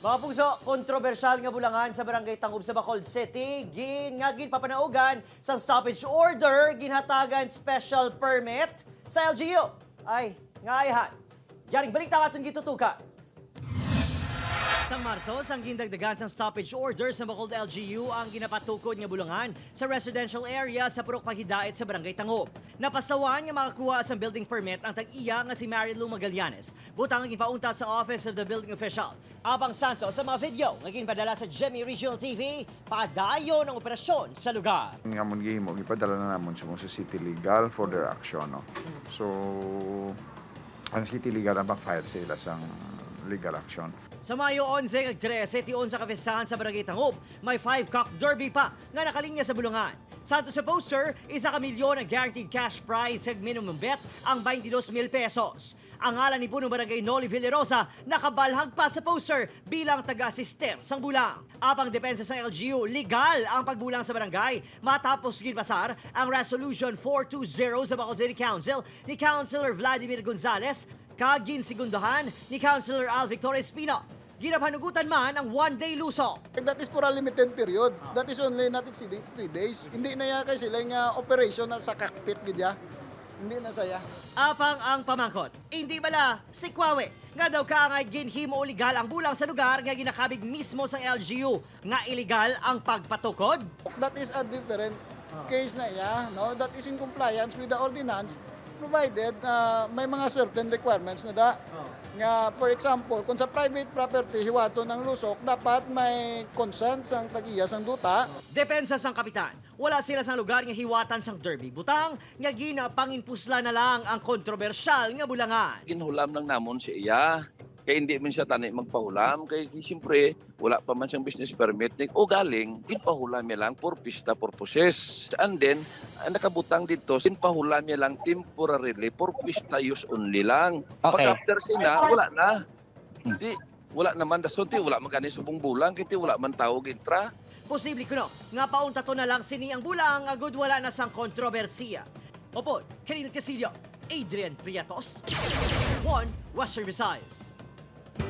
Mga pugso, kontrobersyal nga bulangan sa Barangay Tangub sa Bacolod City, nga ginpapanaugan sang stoppage order, ginhatagan special permit sa LGU. Ay, nga ayhan. Yaring balita nga atong gitutukan. Sang Marso, sang gindagdagan sang stoppage order sa Bacolod LGU ang ginapatukod nga bulangan sa residential area sa Purok Paghidait sa Barangay Tangub. Napasawan nga makakuha sang building permit ang tag-iya nga si Mary Lou Magallanes. Butang ang gipaunta sa Office of the Building Official. Abang Santo sa mga video nga ginpadala sa GMA Regional TV, padayon ang operasyon sa lugar. Nga amon gihimo, gipadala na namon sa City Legal for their action, no. So ang City Legal ang mag-file sila sang legal action. Sa Mayo 11 ag 13, tion sa kapistahan sa Barangay Tangub, may 5 cock derby pa nga nakalinya sa bulungan. Santo sa poster, 1 ka milyon ang guaranteed cash prize ag minimum bet ang 22 mil pesos. Ang ngalan ni Punong Barangay Noli Villarosa nakabalhag pa sa poster bilang taga-asister sang bulang. Apang depensa sa LGU, legal ang pagbulang sa barangay matapos ginpasar ang Resolution 420 sa Bacolod City Council ni Councilor Vladimir Gonzales kag ginsegundahan ni Councilor Al Victor Espino. Ginapanugutan man ang one-day lusok. That is for a limited period. That is only not exceeding 3 days. Hindi na ya kay sila nga operation na sa cockpit gid ya. Hindi na saya. Apang ang pamangkot, hindi bala si Kwawe nga daw kaangay ginhimo legal ang bulang sa lugar nga ginakabig mismo sa LGU nga illegal ang pagpatukod. That is a different case na ya, no? That is in compliance with the ordinance provided may mga certain requirements na da. Nga for example, kung sa private property hiwaton ang lusok, dapat may consent sang tag-iya sang duta. Depensa sang kapitan, wala sila sa lugar nga hiwatan sang derby butang nga ginapanginpusla na lang ang kontrobersyal nga bulangan. Ginhulam lang namon si iya. Kay hindi man siya tani magpahulam. Kay siyempre, wala pa man siyang business permit. O galing, ginpahulam niya lang for pista purposes. And then, ang nakabutang dito, ginpahulam niya lang temporarily for pista use only lang. Pag after sina, wala na. Di, wala naman dason ti, wala man gani subong bulang, kiti wala man tao gintra. Posible kuno nga paunta to na lang sini ang bulang agud wala na sang kontrobersiya. Opo, Keril Casillo, Adrian Prietos, One Western Visayas.